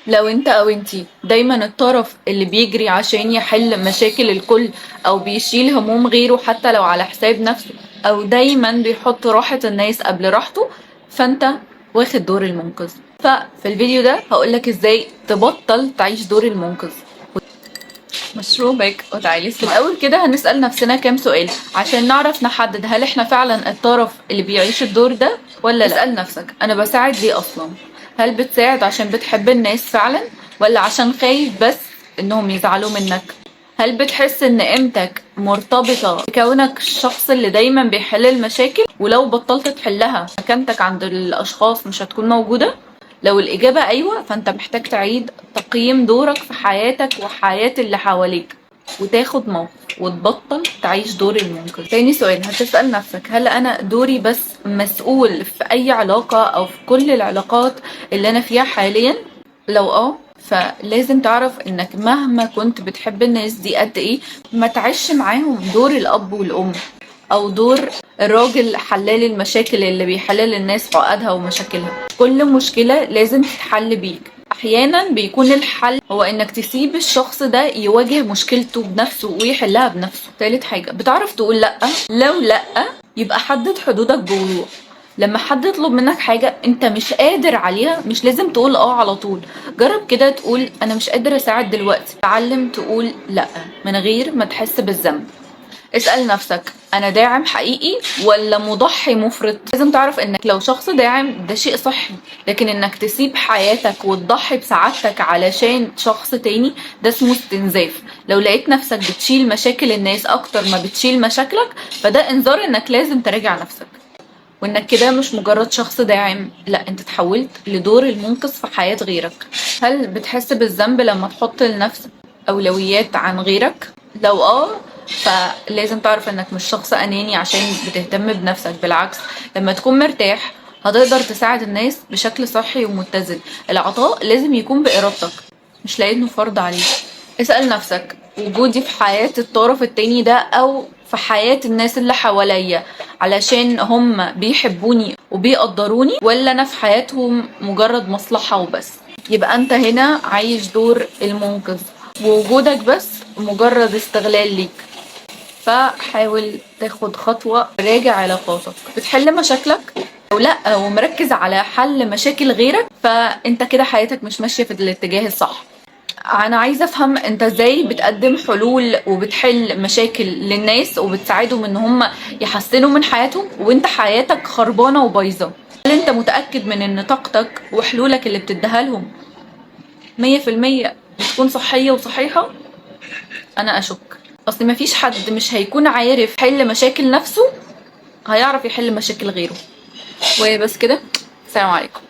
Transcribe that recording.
لو انت او انتي دايما الطرف اللي بيجري عشان يحل مشاكل الكل، او بيشيل هموم غيره حتى لو على حساب نفسه، او دايما بيحط راحة الناس قبل راحته، فانت واخد دور المنقذ. ففي الفيديو ده هقولك ازاي تبطل تعيش دور المنقذ. مشروبك وتعالي. في الاول كده هنسأل نفسنا كام سؤال عشان نعرف نحدد هل احنا فعلا الطرف اللي بيعيش الدور ده ولا لا. اسأل نفسك، انا بساعد ليه اصلا؟ هل بتساعد عشان بتحب الناس فعلا، ولا عشان خايف بس انهم يزعلوا منك؟ هل بتحس ان قيمتك مرتبطة بكونك الشخص اللي دايما بيحل المشاكل، ولو بطلت تحلها مكانتك عند الاشخاص مش هتكون موجودة؟ لو الإجابة أيوة، فأنت محتاج تعيد تقييم دورك في حياتك وحياة اللي حواليك، وتاخد موقف وتبطل تعيش دور المنقذ. تاني سؤال هتسأل نفسك، هل أنا دوري بس مسؤول في أي علاقة أو في كل العلاقات اللي أنا فيها حاليا؟ لو فلازم تعرف إنك مهما كنت بتحب الناس دي قد إيه، ما تعيش معاهم دور الأب والأم او دور الراجل حلال المشاكل اللي بيحلل الناس عقدها ومشاكلها. كل مشكلة لازم تتحل بيك. احيانا بيكون الحل هو انك تسيب الشخص ده يواجه مشكلته بنفسه ويحلها بنفسه. تالت حاجة، بتعرف تقول لأ؟ لو لأ يبقى حدد حدودك بوضوح. لما حد يطلب منك حاجة انت مش قادر عليها، مش لازم تقول اه على طول. جرب كده تقول انا مش قادر اساعد دلوقتي. تعلم تقول لأ من غير ما تحس بالذنب. اسأل نفسك، انا داعم حقيقي ولا مضحي مفرط؟ لازم تعرف انك لو شخص داعم ده شيء صحي، لكن انك تسيب حياتك وتضحي بسعادتك علشان شخص تاني ده اسمه استنزاف. لو لقيت نفسك بتشيل مشاكل الناس اكتر ما بتشيل مشاكلك، فده انذار انك لازم تراجع نفسك، وانك كده مش مجرد شخص داعم، لا انت تحولت لدور المنقذ في حياة غيرك. هل بتحس بالذنب لما تحط لنفسك اولويات عن غيرك؟ لو فلازم تعرف انك مش شخص اناني عشان بتهتم بنفسك. بالعكس، لما تكون مرتاح هتقدر تساعد الناس بشكل صحي ومتزن. العطاء لازم يكون بإرادتك، مش لانه فرض عليك. اسأل نفسك، وجودي في حياة الطرف التاني ده او في حياة الناس اللي حواليا علشان هم بيحبوني وبيقدروني، ولا انا في حياتهم مجرد مصلحة وبس؟ يبقى انت هنا عايش دور المنقذ، ووجودك بس مجرد استغلال ليك. فحاول تاخد خطوة، راجع علاقاتك. بتحل مشاكلك او لا ومركز على حل مشاكل غيرك، فانت كده حياتك مش ماشية في الاتجاه الصح. انا عايزة افهم انت ازاي بتقدم حلول وبتحل مشاكل للناس وبتساعدهم ان هم يحسنوا من حياتهم، وانت حياتك خربانة وبايظة؟ هل انت متأكد من ان طاقتك وحلولك اللي بتديها لهم 100% بتكون صحية وصحيحة؟ انا اشك. اصل مفيش حد مش هيكون عارف يحل مشاكل نفسه هيعرف يحل مشاكل غيره. وبس كده، السلام عليكم.